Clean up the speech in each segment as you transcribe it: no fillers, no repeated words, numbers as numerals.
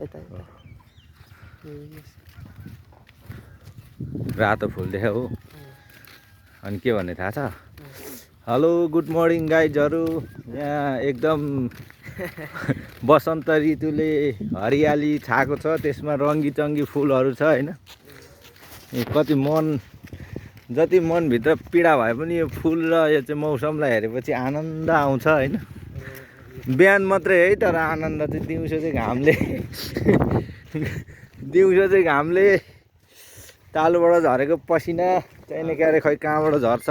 यता यता रातो फुल देख्यो हो अनि के भन्ने थाहा छ हेलो गुड मर्निङ गाइजहरू यहाँ एकदम बसन्त ऋतुले हरियाली छाएको छ त्यसमा रङ्गी चङ्गी फुलहरू छ हैन कति मन जति मनभित्र पीडा भए पनि यो फुल र यो चाहिँ मौसमलाई हेरेपछि आनन्द आउँछ हैन बिहान मात्रै है तर आनन्द चाहिँ दिउँसो चाहिँ घामले तालुबाट झरेको पसिना चाहिने क्यारे खै कहाँबाट झर्छ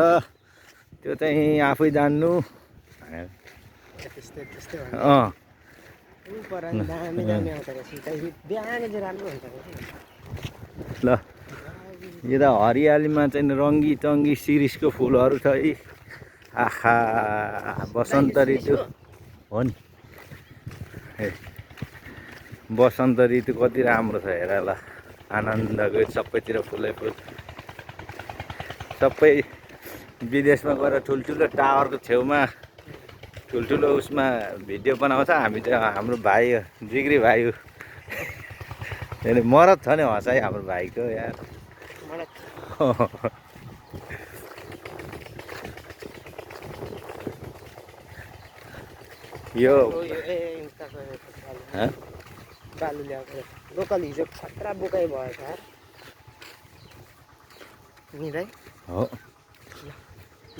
त्यो चाहिँ आफै जान्नु ल यो त हरियालीमा चाहिँ रङ्गी चङ्गी शिरीषको फुलहरू छ है आहा बसन्त ऋतु हो नि बसन्त ऋतु कति राम्रो छ हेर ल आनन्दको सबैतिर फुलै फुल सबै विदेशमा गएर ठुल्ठुलो टावरको छेउमा ठुल्ठुलो उसमा भिडियो बनाउँछ हामी चाहिँ हाम्रो भाइ जिग्री भाइ मरद छ नि हँसाइ हाम्रो भाइको यार यो बालु ल्याएको लोकल हिजो खतरा बोकाइ भयो यार नि दाइ हो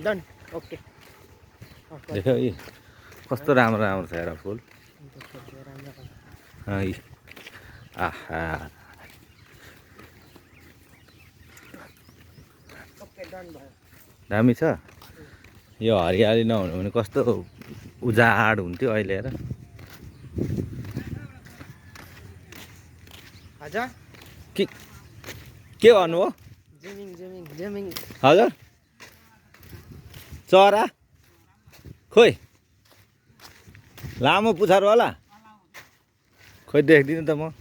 डन ओके देख्यौ यी कस्तो राम्रो राम्रो छ हेर फुल आहा दामी छ यो हरियाली नहुनु भने कस्तो उजाड हुन्थ्यो अहिले हेर हजुर के भन्नु हो जेमिङ हजुर चरा खोइ लामो पुछार होला खोइ देख्दिनँ त म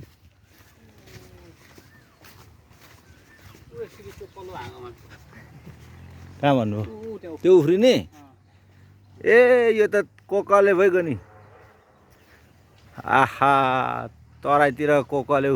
कहाँ भन्नु त्यो उफ्रिने ए यो त कोकले भइगयो नि आहा तराईतिर कोकले